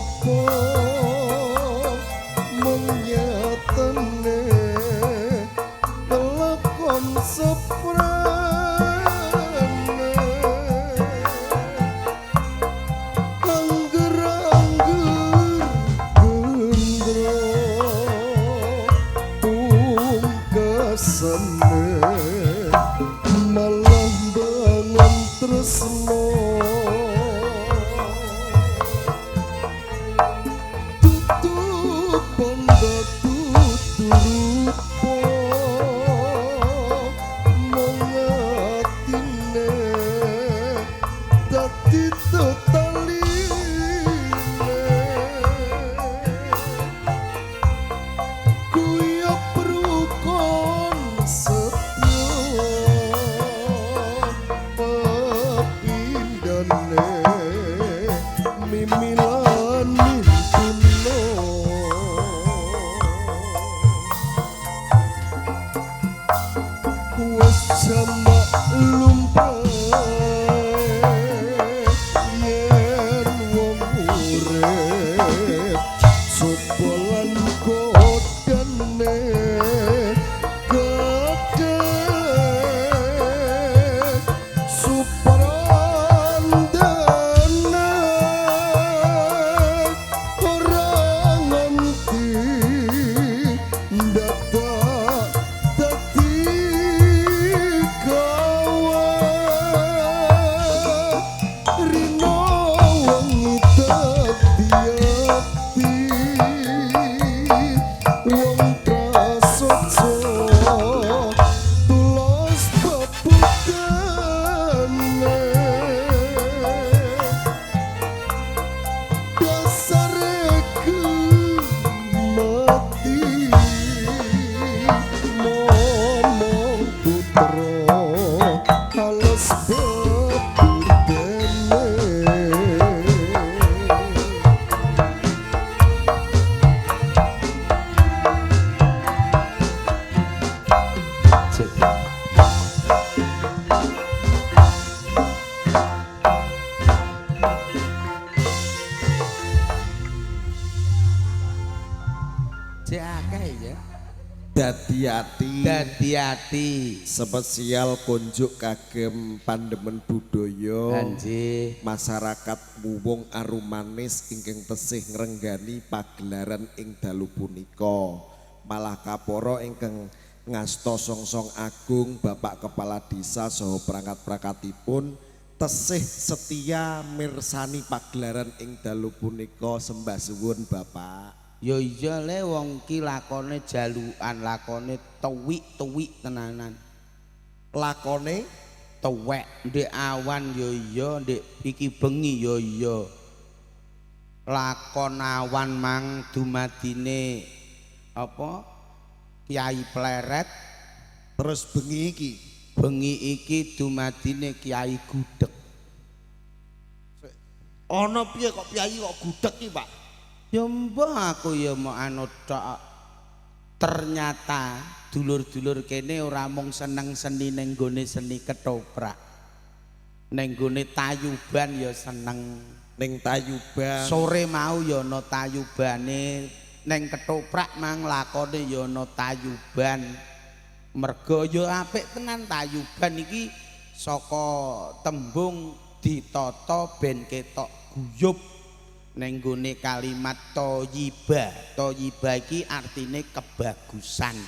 apa mung nyatane kelakon seprene angger-angger gendro pungkasane malah bangun tresno tutup bondo tutu rupa mung atine dadi totaline kuwi prukon setya pepindhane mimilan mintuna wis jamak lumrah yen wong urip coba lan godane gedhe suprandana ora nganti ndadak dadi gawe rino wengi dadi ati wong prasaja tulus bebudane dasare mati momong putra halus bebudene. Cek akeh ya. Dadi ati Dadi ati. Spesial konjuk kagem pandemen budaya Nggih. masyarakat Wuwung Arumanis ingkang tesih ngrenggani pagelaran ing dalu punika. Malah kapara ingkang ngasta songsong agung Bapak Kepala Desa saha perangkat-perangkatipun tesih setia mirsani pagelaran ing dalu punika. Sembah suwun Bapak. Ya iya le wong ki lakone jalukan, lakone tuwik-tuwik tenanan. Lakone tuwek ndek awan ya iya, ndek iki bengi ya iya. Lakon awan mang dumadine apa Kiai Pleret, terus bengi iki. Bengi iki dumadine Kiai Gudeg. Ana piye kok piyayi kok gudeg iki, Pak? Ya mbah aku ya mau anut tok. Ternyata dulur-dulur kene ora mung seneng seni ning gone seni ketoprak. Ning gone tayuban ya seneng. Ning tayuban. Sore mau ya ana tayubane, ning ketoprak mang lakone ya ana tayuban. Mergo ya apik tenan tayuban iki saka tembung ditata ben ketok guyub. Ning gone kalimat thayyibah. Thayyibah iki artine kebagusan.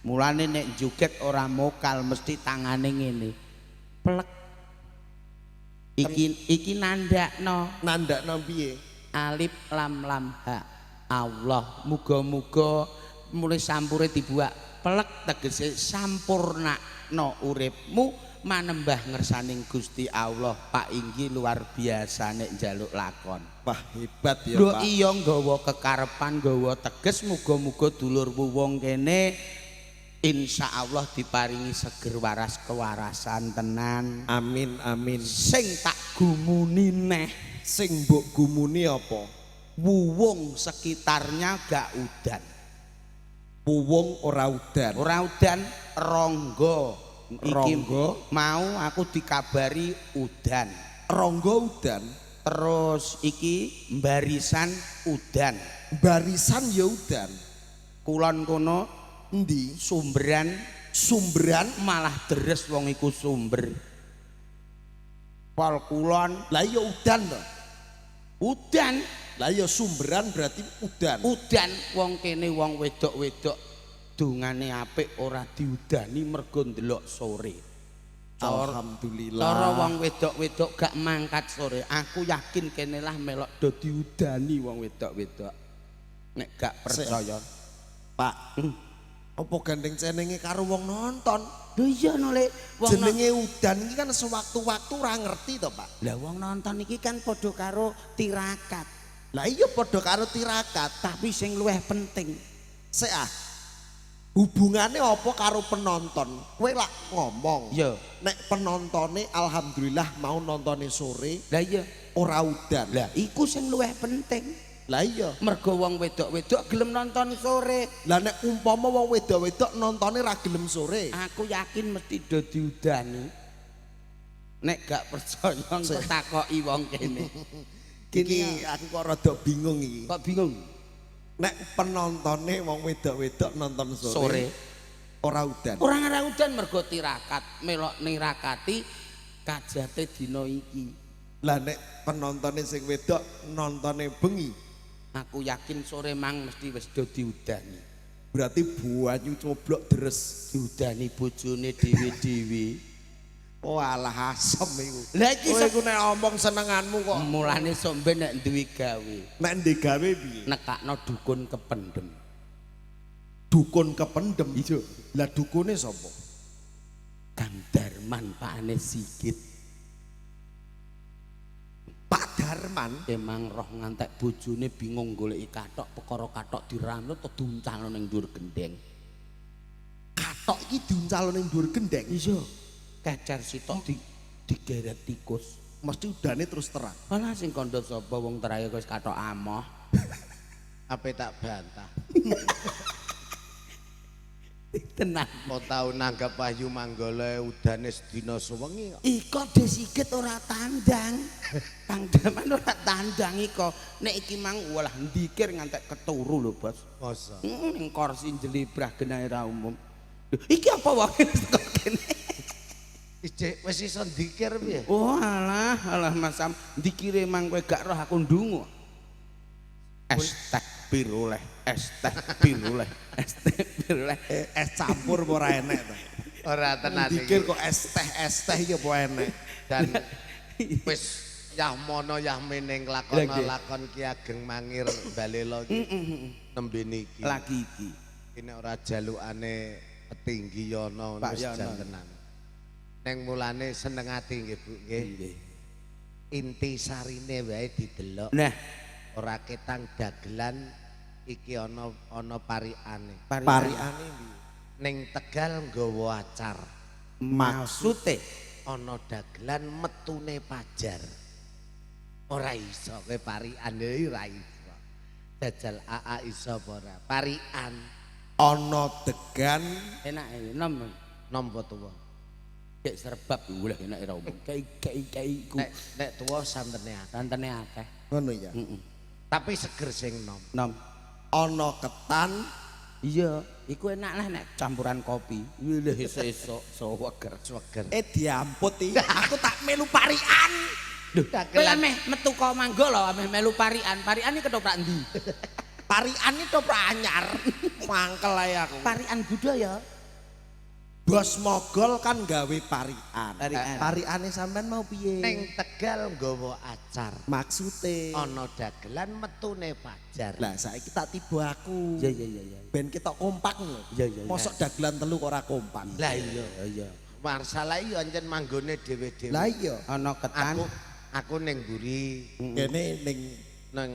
Mulane nek joget ora mokal mesti tangane ngene. Plek. Iki iki nandakno. Nandakno piye? Alif lam lam ha. Allah, muga-muga mulai sampure dibuak plek tegese sampurnakno uripmu manembah ngersaning Gusti Allah. Pak Inggi luar biasa nek njaluk lakon. Wah hebat ya lho Pak. Iya nggawa kekarepan, nggawa teges, muga-muga dulur wong kene insyaallah diparingi seger waras kewarasan tenan. Amin amin. Sing tak gumuni neh, sing mbok gumuni apa? Wuwung sekitarnya gak udan. Wuwung ora udan. Ora udan, ronggo. Iki Ronggo mau aku dikabari udan. Ronggo udan. Terus iki barisan udan. Barisan ya udan. Kulon kono Endi? Sumberan. Sumberan malah deres wong iku sumber. Pol kulon. Lah ya udan to. Udan. Lah ya sumberan berarti udan. Udan wong kene wong wedok-wedok dungane apik ora diudani mergo ndelok sore. Alhamdulillah. Cara wong wedok-wedok gak mangkat sore, aku yakin kene lah melok do diudani wong wedok-wedok. Nek gak percaya. Pak. Apa gandeng cenenge karo wong nonton? Lho iya no Lek, wong jenenge udan iki kan sewaktu-waktu ora ngerti to, Pak. Lah wong nonton iki kan padha karo tirakat. Lah iya padha karo tirakat, tapi sing luwih penting. Sik ah. Hubungane apa karo penonton? Kowe lak ngomong. Iya. Nek penontone alhamdulillah mau nontone sore. Lah iya ora udan. Lah iku sing luwih penting. Lah iya, mergo wong wedok-wedok gelem nonton sore. Lah nek umpama wong wedok-wedok nontone ra gelem sore, aku yakin mesti do diudani. Nek gak percaya engko takoki wong kene. Iki aku kok rada bingung iki. Kok bingung? Nek penontone wong wedok-wedok nonton sore, sore ora udan. Ora ora udan mergo tirakat, melok nirakati kajate dina iki. Lah nek penontone sing wedok nontone bengi, aku yakin sore mang mesti wis do diudani. Berarti banyu coblok deres diudani bojone dhewe-dhewe. Oh alah asem iku. Lah iki kowe iku nek omong senenganmu kok. Mulane sok ben nek duwe gawe. Nek ndek gawe piye? Nekakno dukun kependem. Dukun kependem? Iya. Lah dukune sapa? Kang Darman pakane Sigit. Pak Darman emang roh ngantek bojone bingung goleki kathok, perkara kathok diranut atau diuncalno ning dhuwur gendeng. Kathok iki diuncalno ning dhuwur gendeng? Iya. Kecer sitok digeret tikus. Mesti udane terus terang. Alah sing kandha sapa wong terae wis kathok amoh. Ape tak bantah. Tenang. Mau tau nanggap Wahyu Manggala udane sedina suwengi kok. Iko Desigit ora tandang. Kang Darman ora tandang iko. Nek iki mang walah ndikir ngantek keturu lho, Bos. Masa. Ning kursi njlibrah genahe ra umum. Iki apa wong teko kene? Ijek wis iso ndikir piye? Oh alah, alah Mas Sam, ndikire mang kowe gak roh aku ndonga. Es teh bir oleh, es teh bir oleh, es teh bir oleh. Es campur apa ora enek to? Ora tenan iki. Ndikir kok es teh iki apa enek? Dan wis yahmono yahmene nglakon-lakon Ki Ageng Mangir Balela iki. Nembe niki. Lagi iki. Iki nek ora jalukane petinggi Yono wis jan tenan. Neng mulane seneng ati nggih Bu nggih. Nggih. Inti sarine wae didelok. Nah, ora ketang dagelan iki ana ana parikane. Parikane piye? Ning Tegal nggawa acar. Maksude ana dagelan metune pajar. Ora iso kowe parikan iki ora iso. Jajal AA iso apa ora? Parikan ana degan enake nom nom apa tuwa? Kek serbab lha enak ora umum. Kei iku. Nek tuwa santene akeh. Santene akeh. Ngono ya. Heeh. Tapi seger sing nom. Nom. Ana ketan. Iya, iku enak lah nek campuran kopi. Lha esuk-esuk seger. Seger. Diamput iki. Aku tak melu parikan. Lho, kowe ameh metu ka Manggala ameh melu parikan. Parikan iki ketoprak endi? Parikan iki ketoprak anyar. Mangkel ae aku. Parikan budaya. Bos Mogol kan gawe parikan. Parikan. Parikane sampean mau piye? Ning Tegal nggawa acar. Maksude ana dagelan metune pajar. Lah saiki tak tiba aku. Iya iya iya. Ben ketok kompak lho. Iya iya. Mosok dagelan telu kok ora kompak. Lah iya. Iya. Masalah iya ancen manggone dhewe-dhewe. Lah iya. Ana ketan. Aku ning mburi. Kene ning nang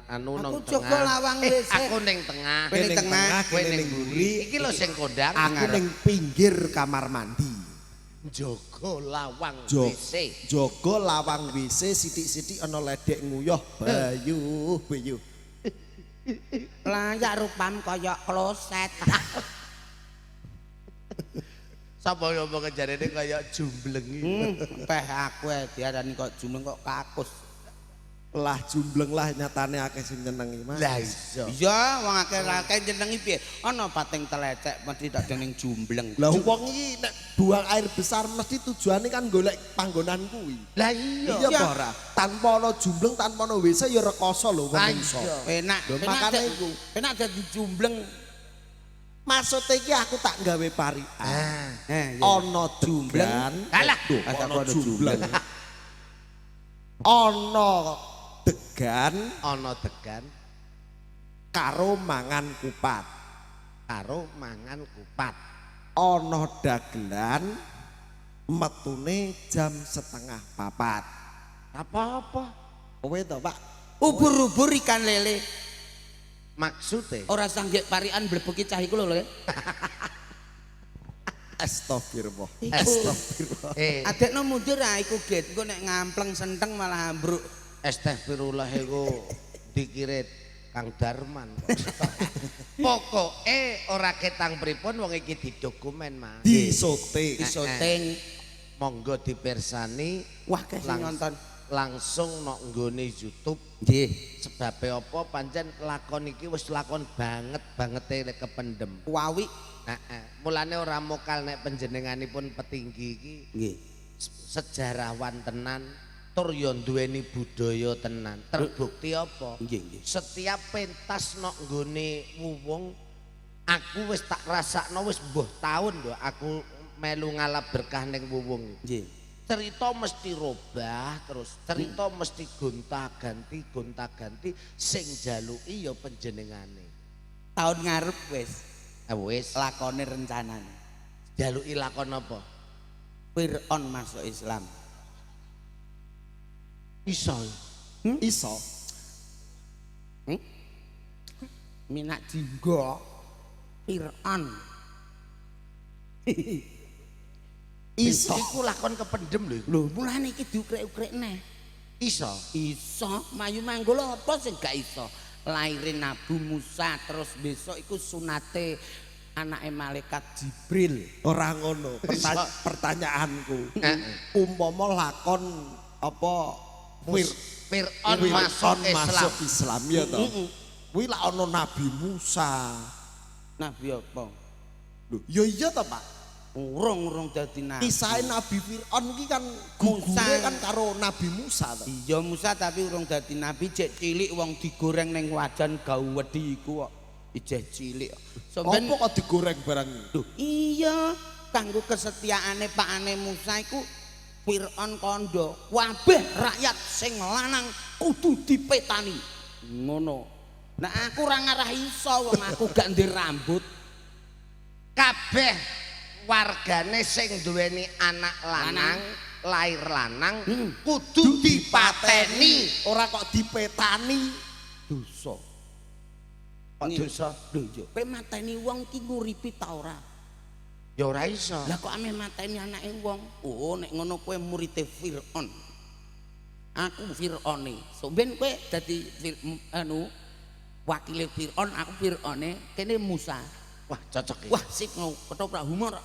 anu nang aku tengah. Aku jaga lawang WC. Aku ning tengah. Kowe ning tengah, kowe ning mburi. Iki lho sing kondang. Aku ning pinggir kamar mandi. Jaga lawang WC. Jaga lawang WC sithik-sithik ana ledek nguyuh. Bayuh, bayuh. Layak rupam kaya kloset. Sapa ngomong jarene kaya jumblengi. Peh aku diarani kok jumbleng kok kakus. Lah jumbleng lah nyatane akeh sing nyenengi Mas. Lah iya. Iya, wong akeh-akeh nyenengi piye? Ana pating telecek mesti tak dening jumbleng. Lah wong iki nek buang air besar mesti tujuane kan golek panggonan kuwi. Lah iya. Iya apa ora? Tanpa ana jumbleng, tanpa ana WC ya rekoso lho wong menungso. Penak, Lho, penak makane iku. Penak dadi jumbleng. Maksude iki aku tak gawe parikan. Ah. Eh, Ana jumbleng. Alah. Ana jumbleng. Ana degan, Ana degan karo mangan kupat. karo mangan kupat. Ana dagelan metune jam 3:30. Apa-apa Kowe to, Pak? Ubur-ubur ikan lele. maksude? Ora sanggek parikan mblebeki cah iku lho lho. Astagfirullah. Iku. Astagfirullah. Adekno mundur ah iku get. Engko nek ngampleng senteng malah ambruk. Astagfirullah iku dikire Kang Darman kok. Pokoke ora ketang pripun wong iki didokumen, Mas. Disoting. Disoting. Monggo dipirsani. Wah, akeh sing nonton. Langsung nok nggone YouTube. Nggih. Sebabe apa pancen lakon iki wis lakon banget bangete lek kependem. Wawi. Heeh. Mulane ora mokal nek panjenenganipun petinggi iki nggih sejarawan tenan tur ya duweni budaya tenan. Terbukti apa? Nggih, nggih. Setiap pentas nok nggone wuwung aku wis tak rasakno wis mbuh taun lho aku melu ngalap berkah ning wuwung. Nggih. Cerita mesti robah terus, cerita mesti gonta-ganti, sing jaluki ya panjenengane. Tahun ngarep wis. Wis lakone rencanane. Jaluki lakon apa? Fir'aun masuk Islam. Iso. Iso. Minak jinggo Fir'aun. Iso. Iku lakon kependem lho. Lho, mulane iki diukrek-ukrek neh. Iso. Iso, mayu manggolo apa sing gak iso? Lairin Nabi Musa terus besok iku sunate anake malaikat Jibril. Ora ngono. Pertanyaanku. Umpama lakon apa Fir'aun masuk Islam. Masuk Islam ya toh. Kuwi lak ana Nabi Musa. Nabi apa? Lho, ya iya toh, Pak. Urung-urung dadi nabi. Kisahe Nabi Fir'aun iki kan gugure kan karo Nabi Musa to. Iya Musa tapi urung dadi nabi, jek cilik wong digoreng ning wajan gau wedi iku kok. Ijeh cilik. Sampeyan kok digoreng barang? Lho, iya, kanggo kesetiaane pakane Musa iku Fir'aun kandha, kabeh rakyat sing lanang kudu dipetani. Ngono. Nah aku ora ngarah iso wong aku gak ndek rambut. Kabeh wargane sing duweni anak lanang, lahir lanang kudu dipateni, ora kok dipetani. Dosa. Kok dosa? Lho iya, kowe mateni wong ki nguripi ta ora? Ya ora iso. Lah kok ameh mateni anake wong? Oh, nek ngono kowe murite Fir'aun. Aku Fir'aune. So ben kowe dadi anu wakile Fir'aun, aku Fir'aune, kene Musa. Wah, cocok iki. Wah, sip ketoprak humor.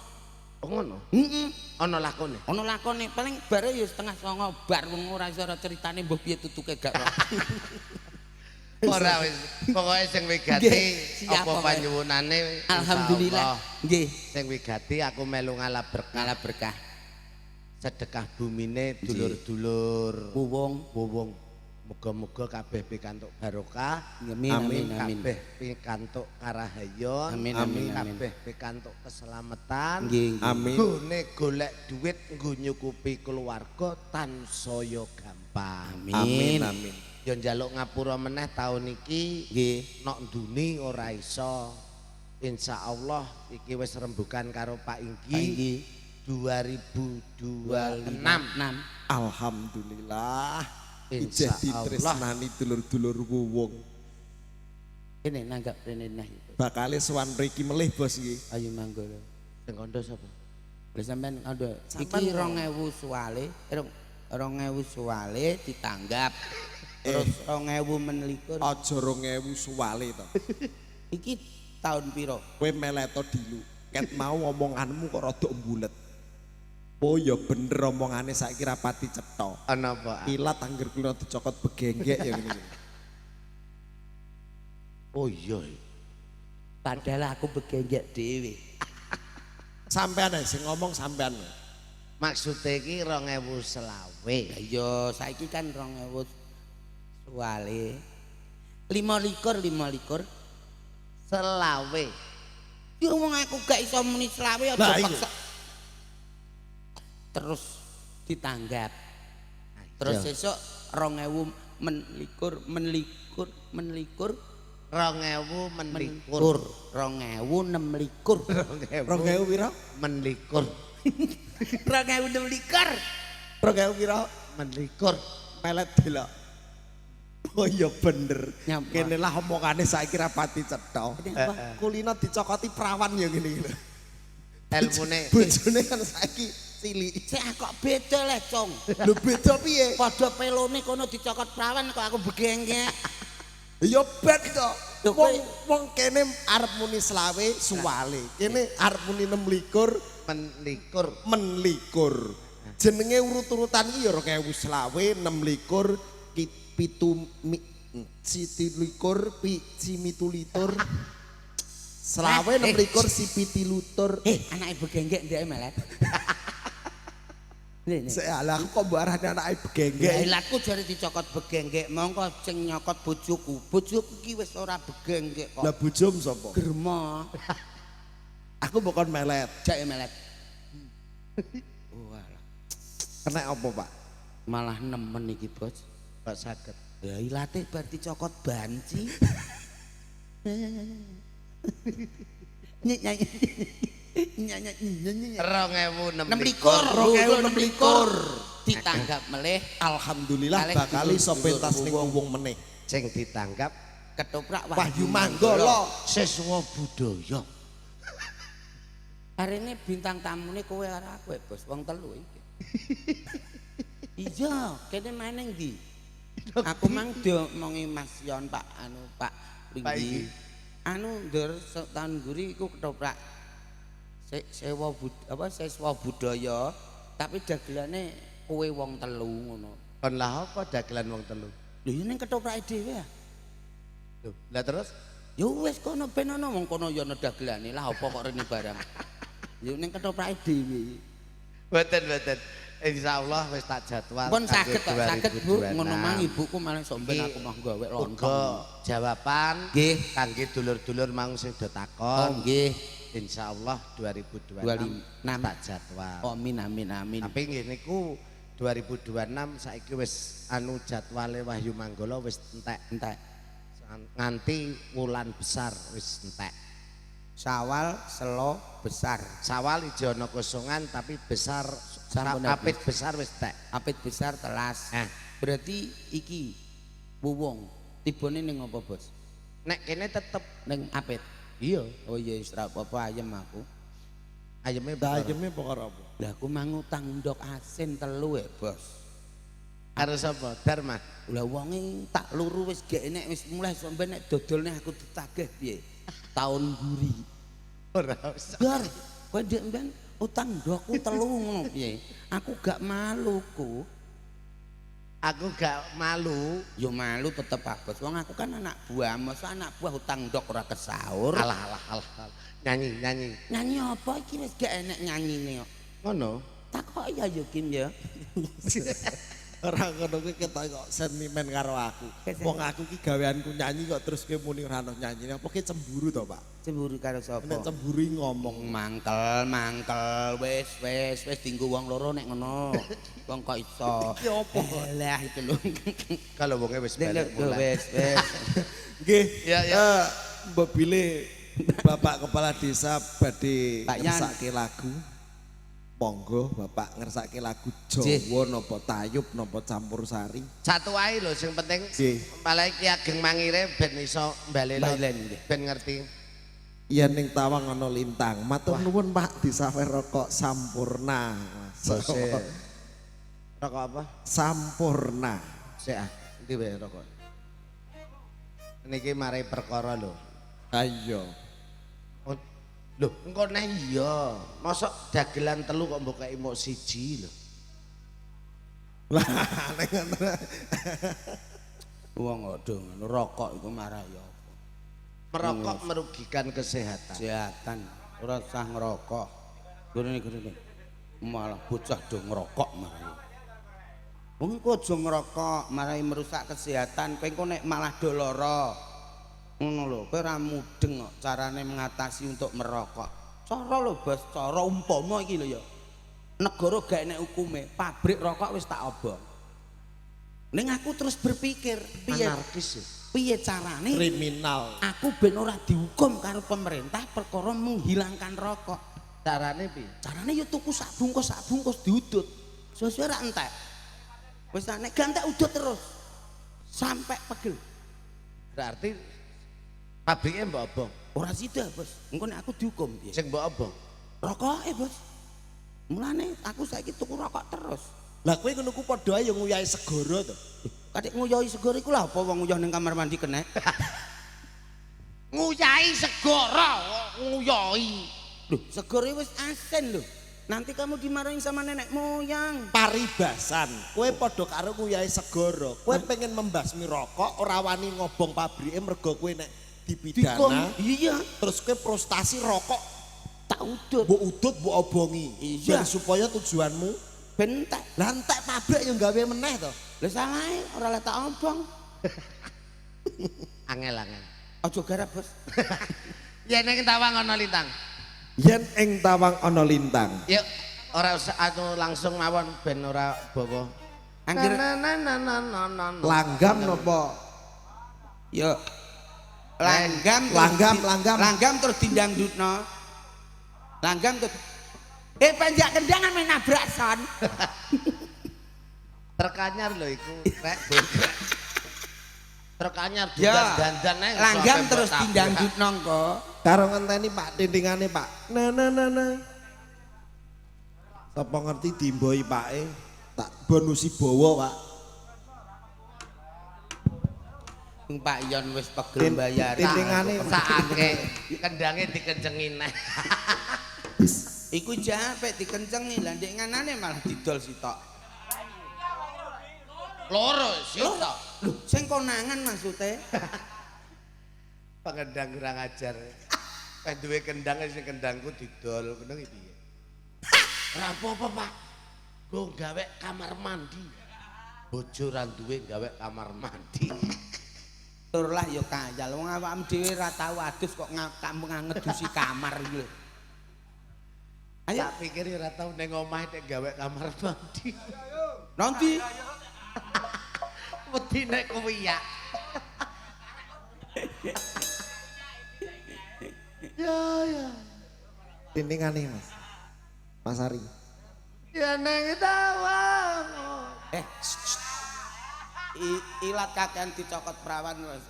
Oh ngono. Heeh. Ana lakone. Ana lakone, paling bare ya 8:30 bar wong ora iso ceritane mbuh piye tutuke gak. Ora wis, pokoke sing wigati apa panyuwunane. Alhamdulillah. Nggih. Sing wigati aku melu ngalap berkah. Ngalap berkah. Sedekah bumine dulur-dulur wuwung wuwung. Muga-muga kabeh pikantuk barokah. Amin amin amin. Kabeh pikantuk karahayon. Amin amin amin. Kabeh pikantuk keselamatan. Amin. Gone golek duit nggo nyukupi keluarga tansaya gampang. Amin amin. Ya njaluk ngapura meneh taun iki. Nggih. Nok nduni ora iso. Insyaallah iki wis rembukan karo Pak Inggi. 2026. Alhamdulillah. Ijeh ditresnani dulur-dulur wuwung. Kene nanggap rene nah. Bakale sowan mriki melih bos iki. Ayo mangga. Sing kandha sapa? Lha sampean kandha. Iki 2000 suwale, 2000 suwale ditanggap. Terus 2021. Aja 2000 suwale to. Iki tahun piro? Kowe meleto dilu. Ket mau omonganmu kok rada mbulet. Oh ya bener omongane saiki rapati cetha. Ana apa? Ilat angger kulino dicokot begenggek ya ngene iki. Oh iya. Padahal aku begenggek dhewe. Sampean ae sing ngomong sampean. Maksude iki 2020. Lah iya saiki kan 2000 suwale. 25 25. Selawe. Ya wong aku gak iso muni selawe aja paksa. Terus ditanggap. Terus sesuk 2000 menlikur menlikur menlikur 2000 menlikur. 2026. 2000 pira? Menlikur. 2026. 2000 pira? Menlikur. Melet delok. Oh iya bener. Nyapa? Kene lah omongane saiki rapati cetha. Kulino dicokoti prawan ya ngene iki lho. Elmune Bojone kan saiki cilik. Sik kok beda leh, Cung. Lho beda piye? Padha pelone kono dicokot prawan kok aku begenggek. Ya ben to. Lho, Wong wong kene arep muni selawe suwale. Kene arep muni 26 menlikur. Menlikur. Jenenge urut-urutan iki ya 2025 26 pitu sitilikur cimitulitur selawe 26 sipitilutur. Anake begenggek ndek melet. Sik alah aku kok mbok arahne anake begenggek. Ilatku jare dicokot begenggek, mongko sing nyokot bojoku. Bojoku iki wis ora begenggek kok. Lah bojom sapa? Germa. Aku mbok kon melet. Jake melet. Walah. Kena apa, Pak? Malah nemen iki, Bos. Kok saged. Ya ilate bar dicokot banci. Nyek nyek nyek nyek nyek. 2026. 2026 ditanggap melih. Alhamdulillah bakal iso pentas ning wong meneh. Sing ditanggap ketoprak Wahyu Manggala siswa budaya. Arene bintang tamune kowe karo aku, Bos, wong telu iki. Iya, kene main ning ndi? Aku mang diomongi Mas Yon Pak anu Pak Linggi. Anu ndur tahun guri iku ketoprak sewa apa siswa budaya tapi dagelane kowe wong telu ngono. Kon lah apa dagelan wong telu? Lho ya ning ketoprake dhewe ah. Lho, lah terus? Ya wis kono ben ana wong kono ya ana dagelane lah apa kok rene barang. Ya ning ketoprake dhewe. Mboten mboten. Insyaallah wis tak jadwal. Pun saged kok, saged Bu, ngono mang ibuku malah sok ben aku mah gawe lontong. Uga jawaban nggih kangge dulur-dulur mang sing do takon. Oh nggih. Insyaallah 2026 tak jadwal. Amin amin amin. Tapi nggih niku 2026 saiki wis anu jadwale Wahyu Manggala wis entek. Entek. Nganti wulan besar wis entek. Sawal selo besar. Sawal ijo ana kosongan tapi besar apit besar wis tek. Apit besar telas. Berarti iki wuwung tibone ning apa, Bos? Nek kene tetep ning apit. Iya. Oh iya wis ra apa-apa ayem aku. Ayeme ayeme perkara apa? Lah aku mang utang ndok asin telu e, Bos. Karo sapa? Dharma. Lah wonge tak luru wis gek nek wis mulai sampe nek dodolne aku ditagih piye? Tahun guri. Ora usah. Bar, kowe ndek mben utang ndokku telu ngono piye? Aku gak malu ku. Aku gak malu. Ya malu tetep ah, Bos. Wong aku kan anak buah, masa anak buah utang ndok ora kesaur. Alah alah alah. Nyanyi, nyanyi. Nyanyi apa iki wis gak enek nyanyine kok. Ngono. Takoki ya yo Kim ya. Ora ngono kuwi ketok kok sentimen karo aku. Wong aku ki gaweanku nyanyi kok terus kowe muni ora ono nyanyine. Apa ki cemburu to, Pak? Cemburu karo sapa? Nek cemburu ngomong mangkel, mangkel, wis wis wis dinggo wong loro nek ngono. Wong kok iso. Iki apa? Lah iki lho. Kalau wonge wis balik mulai. Wis wis. Nggih. Ya ya. Mbok bilih Bapak Kepala Desa badhe ngersake lagu. Monggo Bapak ngersake lagu Jawa napa tayub napa campur sari. Satu wae lho sing penting. Malah Ki Ageng Mangire ben iso mbalelo ben ngerti. Yen ning tawang ana lintang. Matur nuwun Pak disawer rokok Sampurna. Rokok apa? Sampurna. Sik ah, endi wae rokok. Niki mari perkara lho. Ayo. Lho, engko neh iya. Mosok dagelan telu kok mbok kei mok siji lho. Lah nek ngono. Wong kok do ngono rokok iku marah ya apa? Merokok merugikan kesehatan. Kesehatan ora usah ngerokok. Gurune. Malah bocah do ngerokok marai. Wong iku aja ngerokok, marai merusak kesehatan. Kowe engko nek malah do lara. Ngono lho, kowe ora mudeng kok carane mengatasi untuk merokok. Cara lho, Bos, cara umpama iki lho ya. Negara gak enek hukume, pabrik rokok wis tak obong. Ning aku terus berpikir, piye Anarkis ya. Piye carane kriminal. Aku ben ora dihukum karo pemerintah perkara menghilangkan rokok. Carane piye? Carane ya tuku sak bungkus diudut. Suwe-suwe ra entek. Wis nek gak entek udut terus. Sampai pegel. Berarti pabriknya mbok obong. Ora sida, Bos. Engko nek aku dihukum piye? Sing mbok obong. Rokoke, Bos. Mulane aku saiki tuku rokok terus. Lah kowe ngono ku padha ae nguyahi segara to. Katik nguyahi segara iku lha apa wong nguyah ning kamar mandi kenek. Nguyahi segara, nguyahi. Loh, segara wis asin lho. Nanti kamu dimarahin sama nenek moyang. Paribasan, kowe padha karo nguyahi segara. Kowe pengen membasmi rokok ora wani ngobong pabrike mergo kowe nek dipidana. Iya. Terus kowe frustasi rokok tak udut. Mbok udut mbok obongi. Iya. Ben supaya tujuanmu ben entek. Lah entek pabrik yo gawe meneh to. Lah salahe ora lek tak obong. Angel-angel. Aja garap, Bos. Yen ing tawang ana lintang. Yen ing tawang ana lintang. Yuk, ora usah anu langsung mawon ben ora bawa. Angger langgam napa? Yo. Langgam langgam langgam terus dindangdutno. Langgam terus panjak kendangan main nabrak son. Truk anyar lho iku, rek. Truk anyar dandan ae. Langgam terus dindangdutno engko. Karo ngenteni Pak tintingane Pak. Na na na na. Sapa ngerti dimboi Pake, tak bonusi bawa, Pak. Pak Yon wis pegel bayar. Tintingane sakake kendange dikencengi neh. Iku japek dikencengi, lah ndek nganane malah didol sitok. Loro sitok. Lho, sing konangan maksude. Pengendang kurang ajar. Wis duwe kendang sing kendangku didol ngono iki piye? Ora apa-apa, Pak. Go gawe kamar mandi. Bojo ra duwe gawe kamar mandi. Tur lah ya kayal wong awakmu dhewe ra tau adus kok ngedusi kamar iki lho. Ayo tak pikir ora tau ning omah nek gawe kamar mandi. Nanti wedi nek kuwiyak. Ya ya. Tintingane Mas. Mas Ari. Ya neng tawang. Ilat kakean dicokot perawan wis.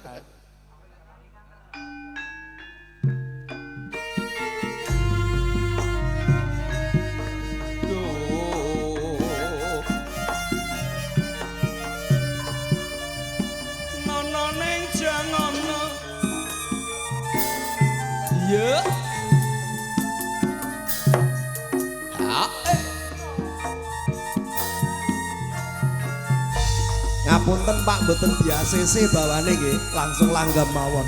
Nono ning jangono. Ya. Ngapunten Pak, mboten di ACC bawane nggih, langsung langgam mawon.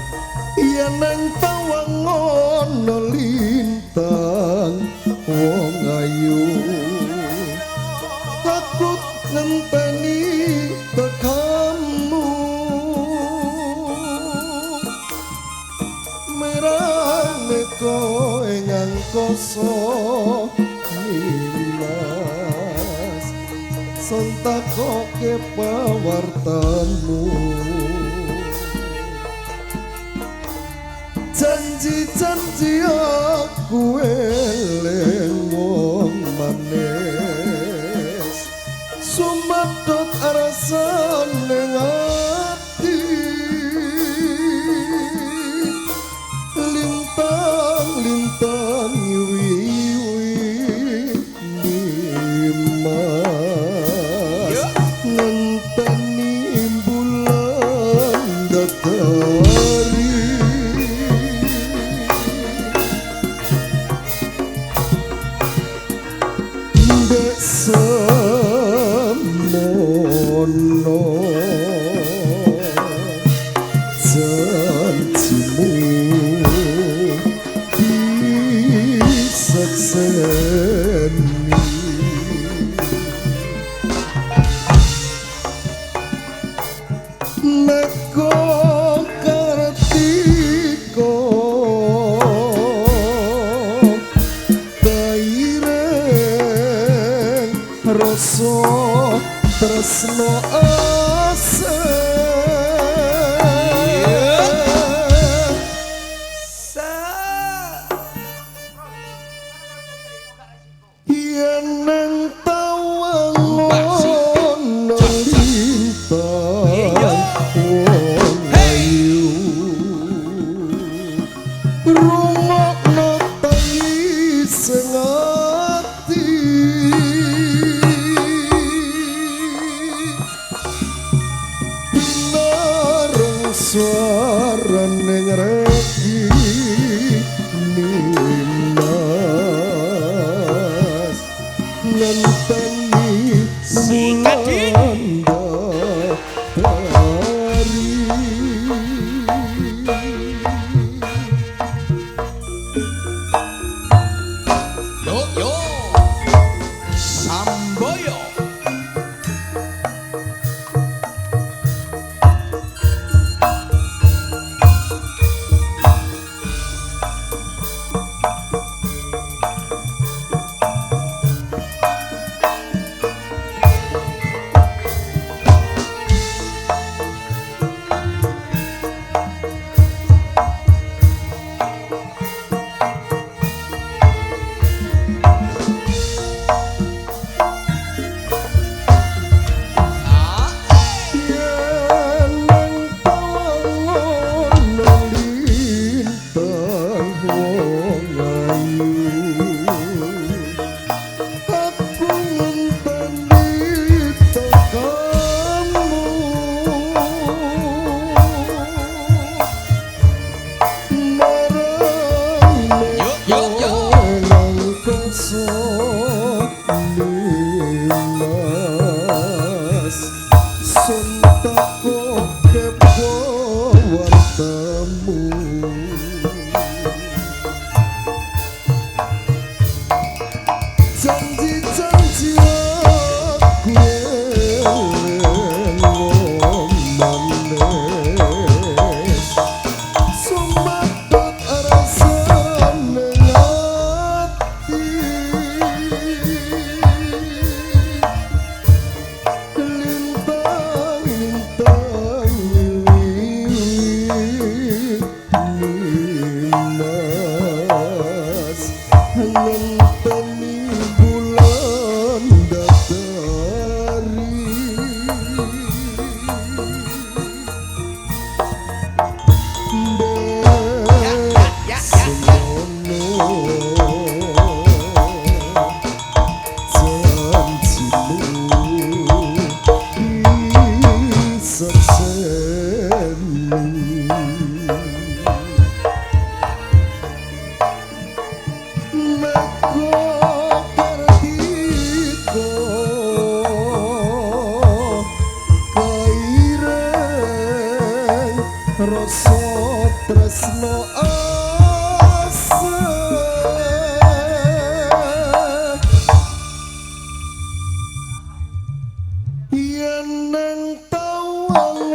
Yen nang tawang ana lintang wong ayu takut ngenteni tekamu merane kowe ngangkoso nimas sontakoke pawartamu janji-janji aku eling wong manis sumedhot rasane ati lintang-lintang wiwi nimas ngenteni bulan datari. Janjimu disekseni Neko kartiko Kaireng rasa tresno asa. Yen nang tawang ono lintang wong ayu rungokno tangis ati pinareng suarane ngreki nimas ngenteni wulan dari. Yo yo Samboyo. Yen nang tawang ono lintang wong ayu aku ngenteni tekamu marang Yo, yo, yo. nangkasa nimas sun tako kepo wartamu janji-janji aku eling wong manis sumabat rasane ati lintang lintang wiwi nimas ngenteni bulan datari. Ya, ya, ya, ya. Rasa tresno asa yen nang tawang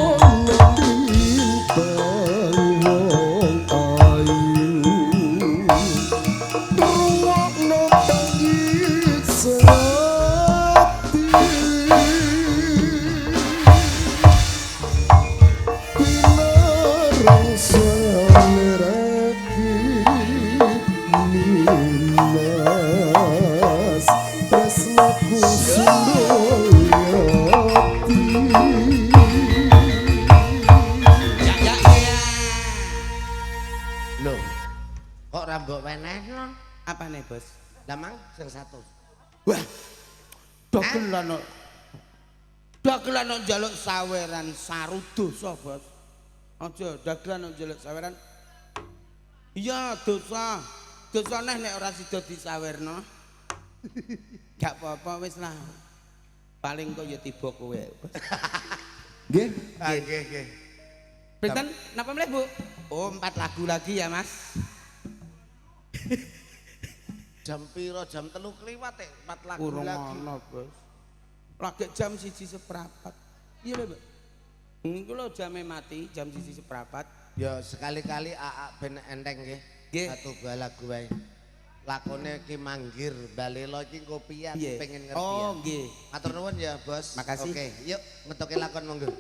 ono lintang wong ayu rungokno tangis ati pinareng suarane reki nimas tresnaku sundul ati. Ya ya ya. Lho. Kok ora mbok wenehno? Apane, Bos? Lah mang sing 100. Wah. Dagelan kok. Dagelan kok njaluk saweran saru dosa, Bos. Aja dagelan kok njaluk saweran. Iya, dosa. Dosa neh nek ora sida disawerno. Gak apa-apa wis lah. Paling kok ya tiba kowe, Bos. Nggih. Ah nggih nggih. Pinten napa mleh, Bu? Oh, 4 lagu lagi ya, Mas. Jam piro? Jam 3 kliwat 4 lagu Urung lagi. Ono, Bos. Lagi jam 1:15. Iya lho, Bu. Niku lho jame mati jam 1:15. Ya sekali-kali aa ben enteng nggih. Satu buah lagu wae. Lakone ki Manggir Balelo iki engko piye aku pengen ngerti. Oh, nggih. Matur nuwun ya, Bos. Makasih. Oke, yuk ngetoke lakon monggo.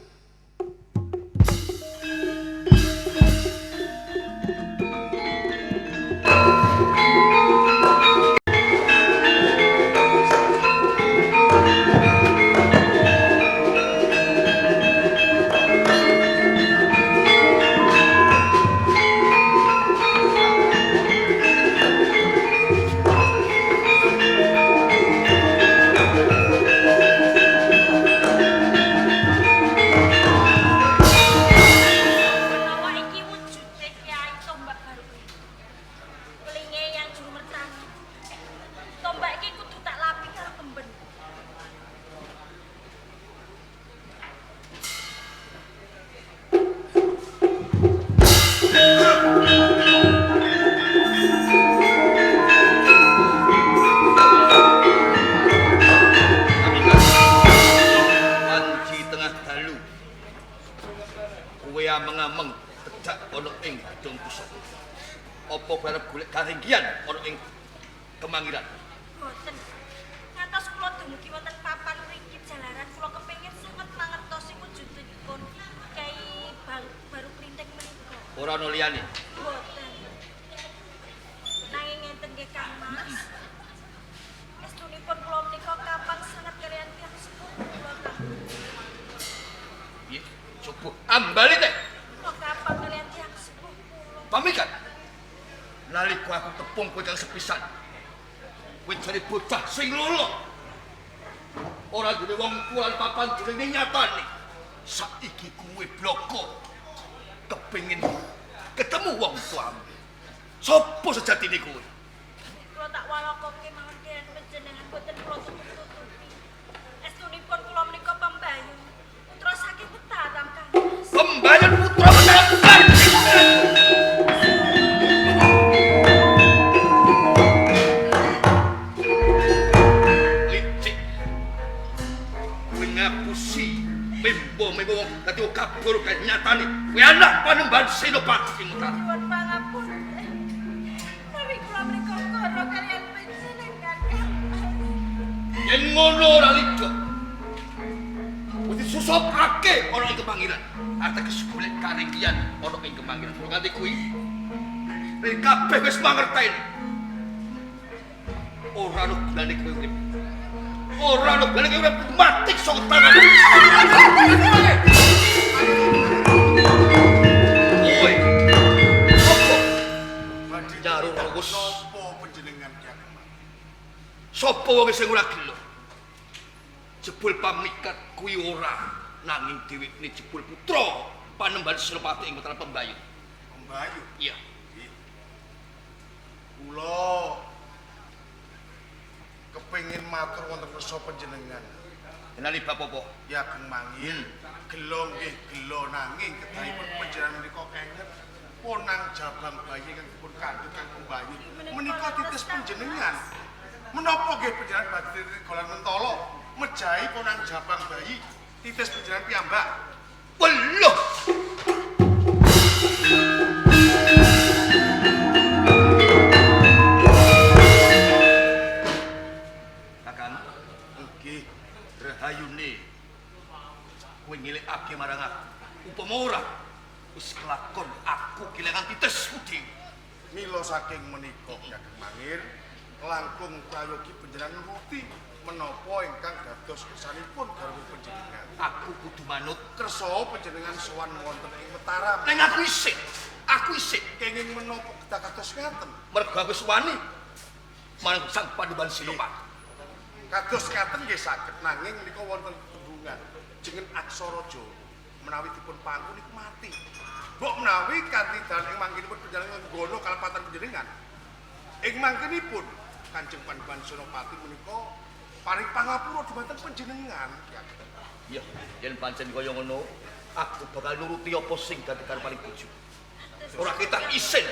Sing lolo ora duwe wong tuwa lan papan durene nyatane saiki kuwe bloko kepengin ketemu wong tuamu. Sopo sejatine kuwe? Kula tak walokoke mawon kaliyan panjenengan boten kula tutup-tutupi. Estunipun kula menika Pembayun putra saking Mataram, Kang Mas. Pembayun putra Mataram. Dadi kabur kan nyatane kowe anak Panembahan Senopati ing Mataram. Nyuwun pangapunten. Nawi kula menika karo kaliyan panjenengan, Kang Mas. Yen ngono ora lido. Wis disusupake ana ing Kemanggiran. Ateges golek karingkian ana ing Kemanggiran. Kula nganti kuwi nek kabeh wis mangerteni. Ora ono gunane kowe urip. Ora ono gunane kowe urip mati saka tangan. Kowe. Apa? Nyaru wis napa panjenengan Ki Ageng? Sapa wong sing ora gelo? Jebul pamikat kuwi ora nanging dhewekne jebul putra Panembahan Senopati ing Mataram Pembayun. Pembayun? Iya. Kula kepengin matur wonten kersa panjenengan. Kenali bab apa? Ki Ageng Mangir. Gelo nggih gelo nanging kedahipun panjenengan menika kenget ponang jabang bayi ingkang dipun kandhut kang Pembayun menika titis panjenengan. Menapa nggih panjenengan badhe titis golan mentala mejahi ponang jabang bayi titis panjenengan piyambak? Weluh. Kakang, nggih rahayune kowe ngelekake marang aku. Upama ora wis kelakon aku kelangan titis dhewe. Mila saking menika Ki Ageng Mangir langkung prayogi panjenengan nuruti menapa ingkang dados kersanipun garwa panjenengan. Aku kudu manut kersa panjenengan sowan wonten ing Mataram. Ning aku isih, aku isih kenging menapa kedah kados ngaten? Mergo aku wis wani marang Sang Panembahan Senopati. Kados ngaten nggih saged nanging menika wonten tembungan jeneng aksara Jawa menawi dipun pangku niku mati. Mbok menawi kanthi dalan ing mangkinipun panjenengan nggono kalepatan panjenengan. Ing mangkinipun Kanjeng Panembahan Senopati menika paring pangapura dhumateng panjenengan. Iya, yen pancen kaya ngono, Aku bakal nuruti apa sing dadi karepaning bojoku. Ora ketang isin.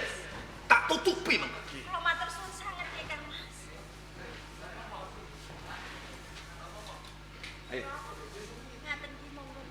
Tak tutupi mengko. Kula matur suwun sanget nggih Kang Mas. Ayo. Ngaten ki monggo.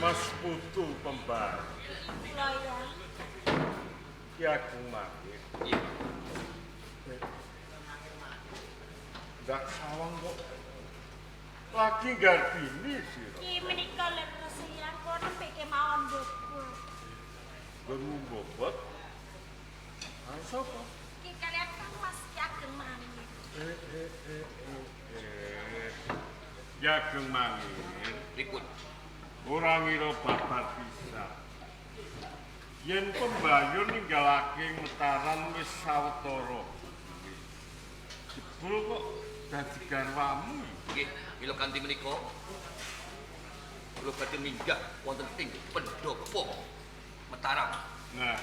Mas Putu Pembar, Kula ya. Ki Ageng Mangir. Ndak sawang kok. Lagi garbini sira. Ki menika leres yang kula nembe kemawon mbobot. Nggonmu bobot. Ah sapa? Ki kalian Kang Mas Ki Ageng Mangir. Ki Ageng Mangir. Pripun? Ora ngira babar pisan. Yen pembayun ninggalake Mataram wis sawetara. Jebul kok dadi garwamu. Nggih, mila kanthi menika kula badhe minggah wonten ing pendopo Mataram. Nah,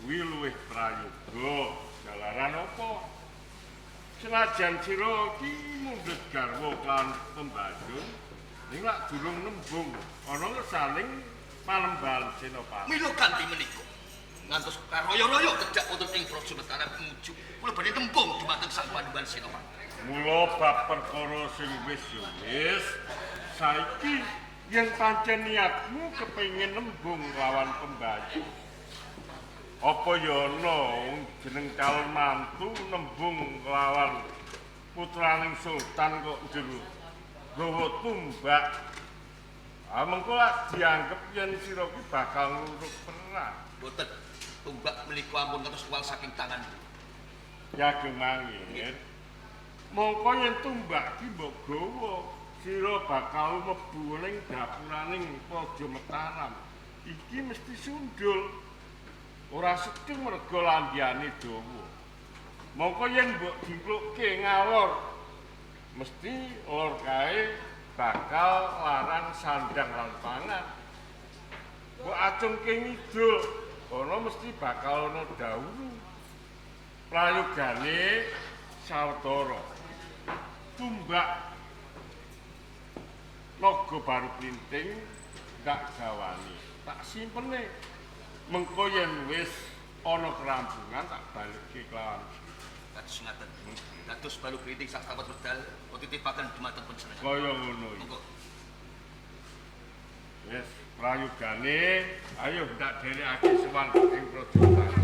kuwi luwih prayoga. Jalaran apa? Senajan sira iki mundhut garwa kan pembayun, ning lak durung nembung ana ngersaning Panembahan Senopati. Mila kanthi menika ngantos karoyo-royo tedhak wonten ing Praja Mataram muju kula badhe nembung dumateng Sang Panembahan Senopati. Mula bab perkara sing wis ya wis, saiki yen pancen niatmu kepengin nembung lawan pembayun, apa ya ana wong jeneng calon mantu nembung lawan putraning sultan kok njero gawa tumbak? Ah mengko lak dianggep yen sira kuwi bakal ngluruk perang. Mboten, tumbak menika ampun ngantos tuwal saking tangan. Ya Ageng Mangir. Mongko yen tumbak ki mbok gawa, sira bakal mlebu ning dapuraning Praja Mataram. Iki mesti sundul. Ora sedeng merga landhiyane dawa. Mongko yen mbok dingklukke ngalor, mesti lor kae bakal larang sandang lan pangan. Mbok acungke ngidul, kono mesti bakal ana dawuru. Prayogane sawetara. Tumbak naga baru plinting ndak gawani, tak simpene. Mengko yen wis ana kerampungan tak balikke kelawan. Kados ngaten. Dados balu plinting sak sawet medal kula titipaken dumateng panjenengan. Kaya ngono iki. Monggo. Wis prayogane, ayo ndak derekake sowan ing Praja Mataram.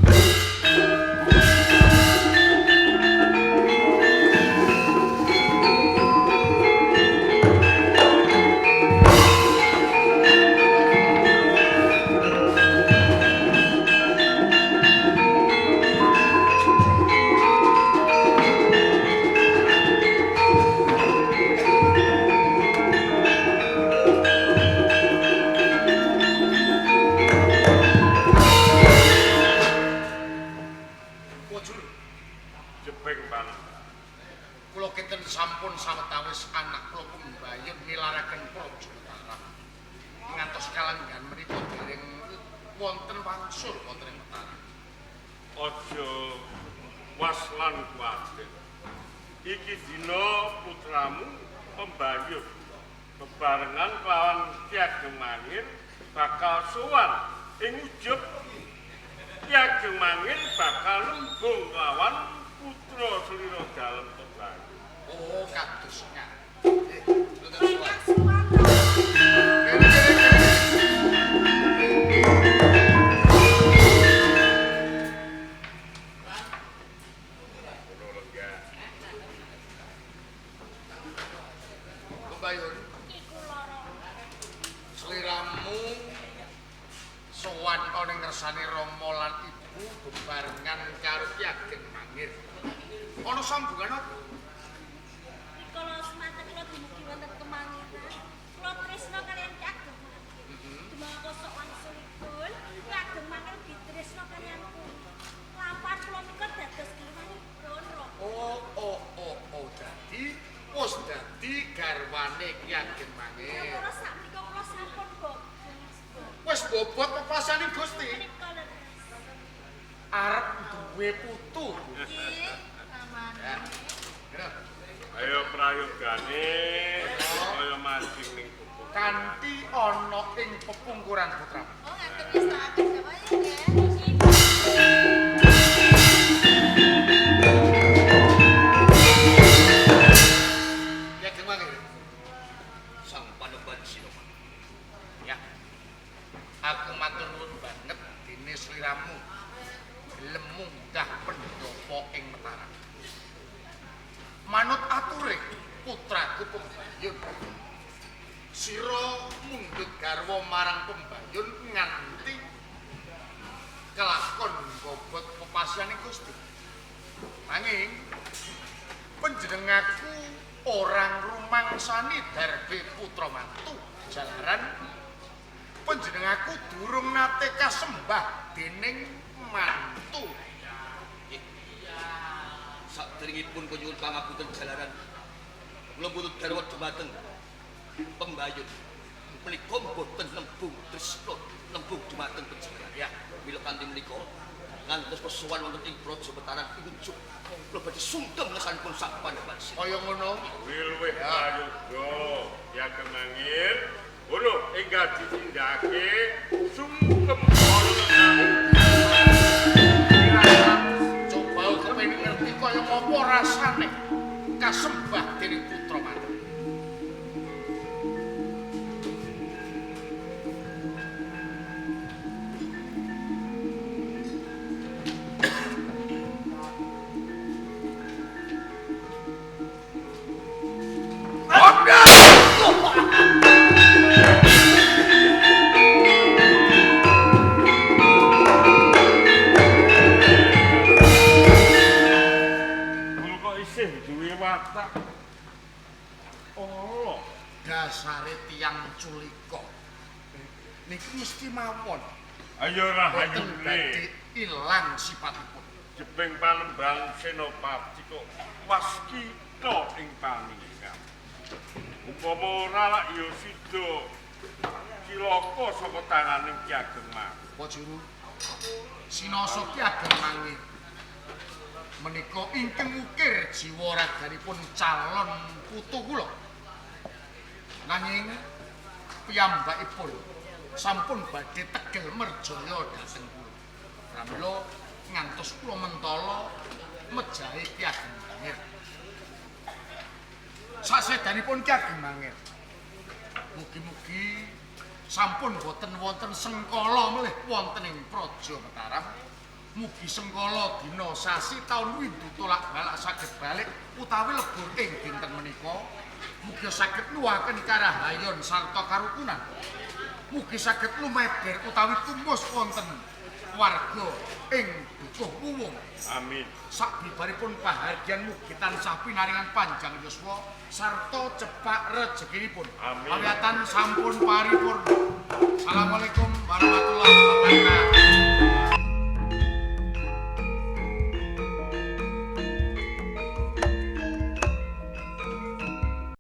Jepeng panembahan. Kula kinten sampun sawetawis anak kula pembayun nilaraken Praja Mataram. Ngantos kalanggan menika dereng wonten wangsul wonten ing Mataram. Aja was lan kuwatir. Iki dina putramu pembayun bebarengan kelawan Ki Ageng Mangir bakal sowan ing ujub. Ki Ageng Mangir bakal nembung lawan putra Selira Dalem Pembayun. Oh, kados ngaten. Kula suwan. Kene kene kene. Pembayun, Ki kula Rama. sliramu sowan ana ing ngersane Rama lan Ibu bebarengan karo Ki Ageng Mangir. Ana sambungan apa? Rikala semanten kula dumugi wonten Kemangiran, kula tresna kaliyan Ki Ageng Mangir. Dumangka sok wangsulipun. Jebul Ki Ageng Mangir ugi tresna kaliyan kula. Lampahan kula menika dados garwanipun, Rama. Oh, dadi wis dadi garwane Ki Ageng Mangir. Kula sakmenika kula sampun bobot. Wis bobot pepasane Gusti. Menika leres. Arep duwe putu. Nggih, ramane. Ya. Ayo prayogane kaya mancing ning pupuk. Kanthi ana ing pepungkuran putramu. Oh, ngaten wis tak atur ya, nggih. Ki Ageng Mangir. Sang Panembahan Senopati. Ya. Aku matur nuwun banget dene sliramu gelem munggah pendopo ing Mataram. Manut ature putraku Pembayun. Sira mundhut garwa marang Pembayun nganti kelakon bobot pepasiane Gusti. Nanging panjenengaku orang rumangsani darbe putra mantu jalaran panjenengaku durung nate kasembah dening mantu. Sakderengipun kula nyuwun pangapunten jalaran kula mundhut garwa dumateng Pembayun menika mboten nembung tresna nembung dumateng panjenengan. Ya, Mila kanthi menika ngantos pesowan wonten ing Praja Mataram injuk kula badhe sungkem ngesanipun Sang Panembahan Senopati. kaya ngono. Wilwih prayoga Ki Ageng Mangir. Ngono enggal ditindakake sungkem ana Coba kepengin ngerti kaya ngopo rasane kasembah dening putra mantu. Kula kok isih duwe watak. Oh, Dasare tiyang culika. Niki mesti mawon. Ayo Boten rahayune. badhe ilang sipatipun. Jebeng Panembahan Senopati kok waskita ing paningan. Upama ora lak ya sida cilaka saka tanganing Ki Ageng Mangir. Apa juru? Sinasa Ki Ageng Mangir menika ingkang ukir jiwa raganipun calon putu kula. Nanging piyambakipun sampun badhe tegel merjaya dhateng kula. Pramila ngantos kula mentala mejahi Ki Ageng Mangir. Sasedanipun Ki Ageng Mangir, mugi-mugi sampun boten wonten sengkala melih wonten ing Praja Mataram. Mugi sengkala dina sasi taun windu tolak balak saged balik utawi lebur ing dinten menika. Mugi saged nuwuhaken karahayon sarta karukunan. Mugi saged lumeber utawi tumus wonten warga ing Dukuh Wuwung. Amin. Sabibaripun pahargyan mugi tansah pinaringan panjang yuswa sarta cepak rejekinipun. Amin. Pawiyatan sampun paripurna. Assalamualaikum warahmatullahi wabarakatuh.